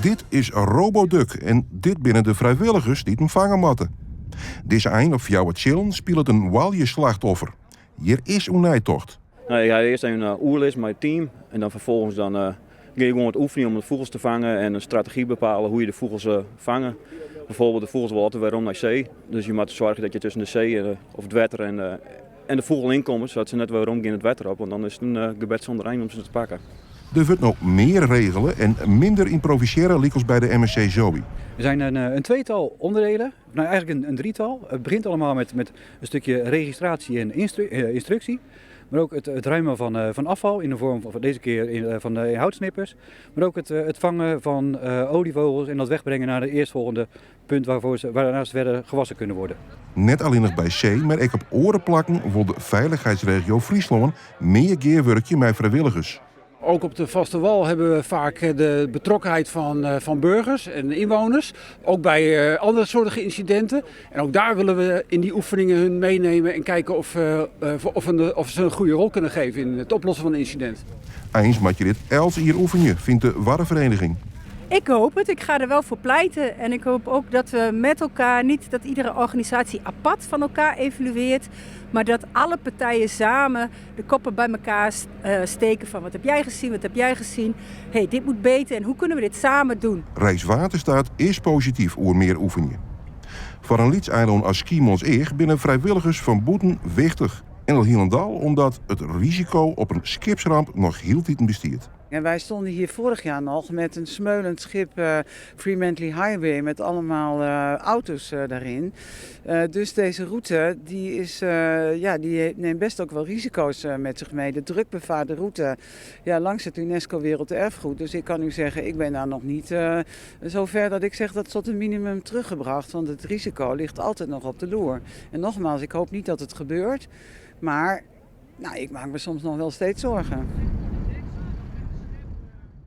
Dit is Roboduck en dit binne de frijwilligers dy't him fange moatte. Dizze ein op fjouwer tsjillen spilet in oaljeslachtoffer. Hjir is oer neitocht. Nou, ik ha earst even eh, oerlis mei it team en dan ferfolgens dan uh, gean je gewoan wat oefenjen om de fûgels te fangen en in strategy bepale hoe je de fûgels uh, fange. Bijvoorbeeld de fûgels wolle altyd werom nei see, dus je moatte soargje dat je tusken de see of it wetter en, en de fûgel ynkomme, sadat se net werom gean it wetter op, want dan is it in gebed sûnder ein om se te pakken. Der wurdt no mear regele en minder ymprovisearre lykas by de MSC Zoe. Er zijn een tweetal onderdelen, nou eigenlijk een drietal. Het begint allemaal met een stukje registratie en instructie. Maar ook het ruimen van afval in de vorm van deze keer van de houtsnippers. Maar ook het vangen van olievogels en dat wegbrengen naar het eerstvolgende punt waarna ze verder gewassen kunnen worden. Net allinnich by see, mar ek op oare plakken wol de Feilichheidsregio Fryslân mear gearwurkje mei frijwilligers. Ook op de vaste wal hebben we vaak de betrokkenheid van burgers en inwoners. Ook bij andere soorten incidenten. En ook daar willen we in die oefeningen hun meenemen en kijken of ze een goede rol kunnen geven in het oplossen van een incident. Eins moat je dit elts jier oefenje, fynt de Waddenvereniging. Ik hoop het. Ik ga er wel voor pleiten. En ik hoop ook dat we met elkaar, niet dat iedere organisatie apart van elkaar evalueert, maar dat alle partijen samen de koppen bij elkaar steken van wat heb jij gezien, wat heb jij gezien. Hey, dit moet beter en hoe kunnen we dit samen doen? Rijkswaterstaat is posityf oer mear oefenje. Foar in lyts eilân as Skiermûntseach binne frijwilligers fan bûten wichtich. En al hielendal omdat it risiko op in skipsramp noch hieltiten bestiet. En wij stonden hier vorig jaar nog met een smeulend schip Fremantle Highway met allemaal auto's daarin. Dus deze route die is, ja, die neemt best ook wel risico's met zich mee. De druk bevaarde route, ja, langs het UNESCO Werelderfgoed. Dus ik kan u zeggen, ik ben daar nog niet zover dat ik zeg dat het tot een minimum teruggebracht. Want het risico ligt altijd nog op de loer. En nogmaals, ik hoop niet dat het gebeurt. Maar nou, ik maak me soms nog wel steeds zorgen.